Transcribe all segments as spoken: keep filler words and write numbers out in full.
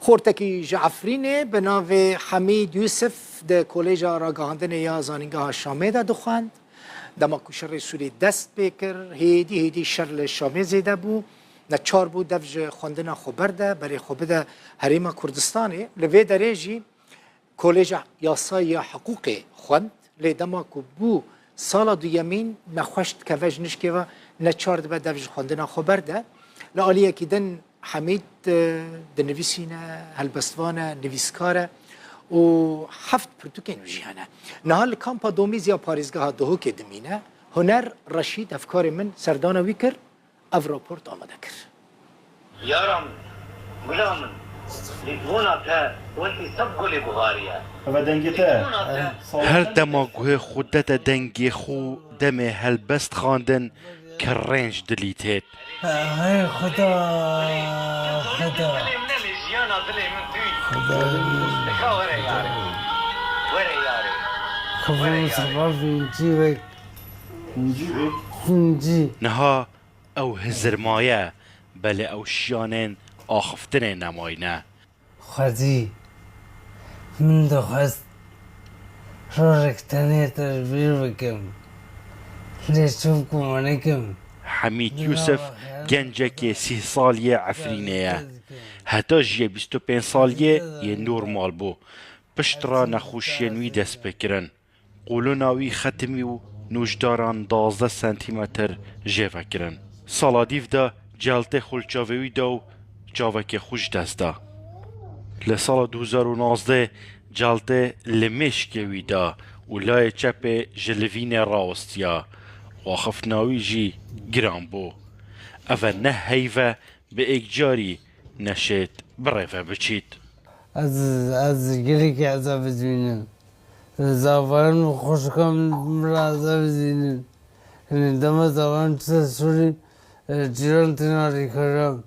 Xortekî ji Efrînê bi navê Hemîd Yûsif di Kolêja Ragihandinê ya Zanîngeha Şamê de dixwend. Dema ku şerê Sûrî dest pê kir, hêdî hêdî şer li Şamê zêde bû. Neçar bû dev ji xwendina xwe berde, berê xwe bide Herêma Kurdistanê. Li vê derê jî Kolêja Yasayê ya Hiqûqê xwend, lê dema ku bû sala duyemîn, nexweş dikeve ji nişkê ve, neçar dibe dev ji xwendina xwe berde. Li aliyekî din Hemîd, e, dinivîsîne, helbestvan e, nivîskar e û heft pirtûkên wî jî hene. Niha li kampa Domîz ya parêzgeha Duhokê dimîne. Huner Reşîd, hevkarê min, serdana wî kir, ev raport amade kir. Yara min, gula min, lîtvûna te wekî sed gulê buharî ye. Eve dengê te. Lîtvûna te Her dema guhê xwe dete dengê xwe, demê helbest xwendin, kirrênc dilî têt. Hey Xuda, Xuda. Xuda. Xwe sebab incî wek. Incî. Niha ew hizirmaye, belê ew şiyanên axiftinê nemayne. Xwedî, min dixwest rojek tenê te ji bîr bikim. Lê çi bikim û nekim? Hemîd Yûsif gencekê sî salî yê Efrînê ye. Heta jî yê bîst û pênc salî yê normal bû. Pişt re nexweşiyên wî dest pê kirin. Qolona wî xetimî û nûjdaran duwazdeh sentîmetr jê ve kirin. Sala dîv de celtê xwe li çavê wî da û çavekê xwe ji dest da. Li sala du hezar û nozdeh celtê li mêşkê wî da û layê çepê ji livînê rawistiya. Axiftina wî jî giran bû. Ev e ne heyv e bi êkcarî neşêt bi rê ve biçît. Ez, ez gelekî ezab dibînim. Zavarên û xwişka min, min re ezab dibînin. Yanî dema zavarên çû ser Sûrî, e, cîran têne alîkariya min.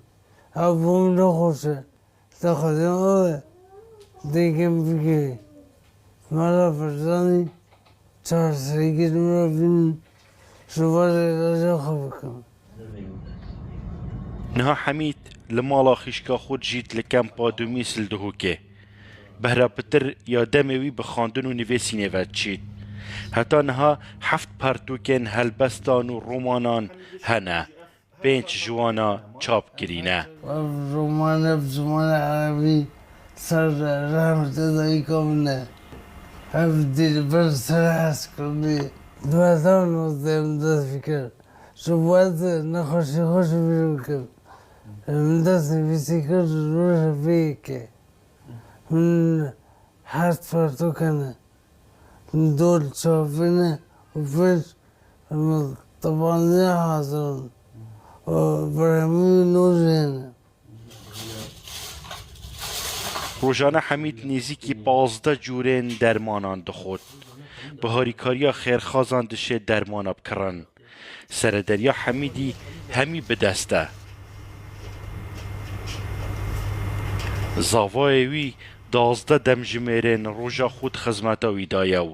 Ev bo min ne xweş e. Te xwedê ew e. Dengê min bigihî. Mala Barzanî çar serî min re bînin. Ji van rêvaja xwe bikim. Niha Hemîd li mala xîşka xwe dijît li kempa Dumîs li Duhokê. Behra pitir ya demê wî bi xwendin û nivîsînê ve diçît. Heta niha heft pertûkên helbestan û romanan hene. Pênc ji wana çap kirîne. Ev roman, ev zimanê erebî ser rehmete dayika min e. Ev dîlber ser hez kirinê. Di hezar û nozdeh min dest pê kir. Ji bo ez nexweşî xwe ji bîr bikim. Min dest nivîsî kir rojê vê yekê. Min heft pertûk hene. Dol çavê ne û pênc tebanê hazir in. Û berhemî nû jî hene. Rojane Hemîd nêzîkî pazdeh cûrên dermanan dixwit. Bi harîkariya xêrxazan dişê dermana bikirin. Serederiya Hemîdî hemî bi dest e. Zavayê wî duwazdeh demjimêrên roja xwe di xizmeta wî de ye û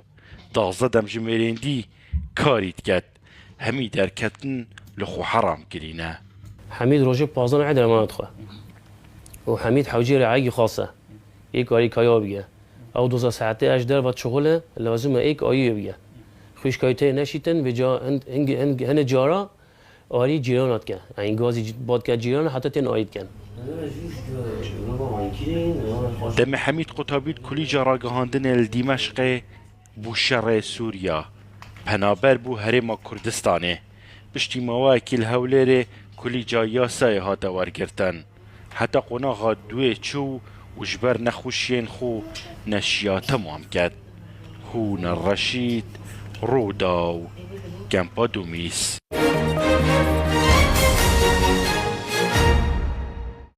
duwazdeh demjimêrên dî karî diket. Hemî derketin li xwe heram kirîne. Hemîd rojê pazdeh nehê dermana dixwe. Û Hemîd hewcê rehayekî xas e. Ê karî kaya bike. Ew dozdeh saetê ez ji derve dişixule, lazim e ê karî bike. Xwişka wî tê neşîtin, vêca hin-, hin-, hin-, hinek cara arî cîrana dike. Yanî gazî cî-, ba dike cîrana heta tên arî dikin. Demê Hemîd qutabî di Kulîca Ragihandinê li Dîmeşqê bû şerê Sûriya. Penaber bû Herêma Kurdistanê. Piştî maweyekî li Hewlêrê Kulîca Yasayê hate wergirtin. Heta qonaxa duê çû û ji ber nexweşiyên xwe neşiya temam ket. Hûn Reşîd, Rûdaw, Kempa Dumîs.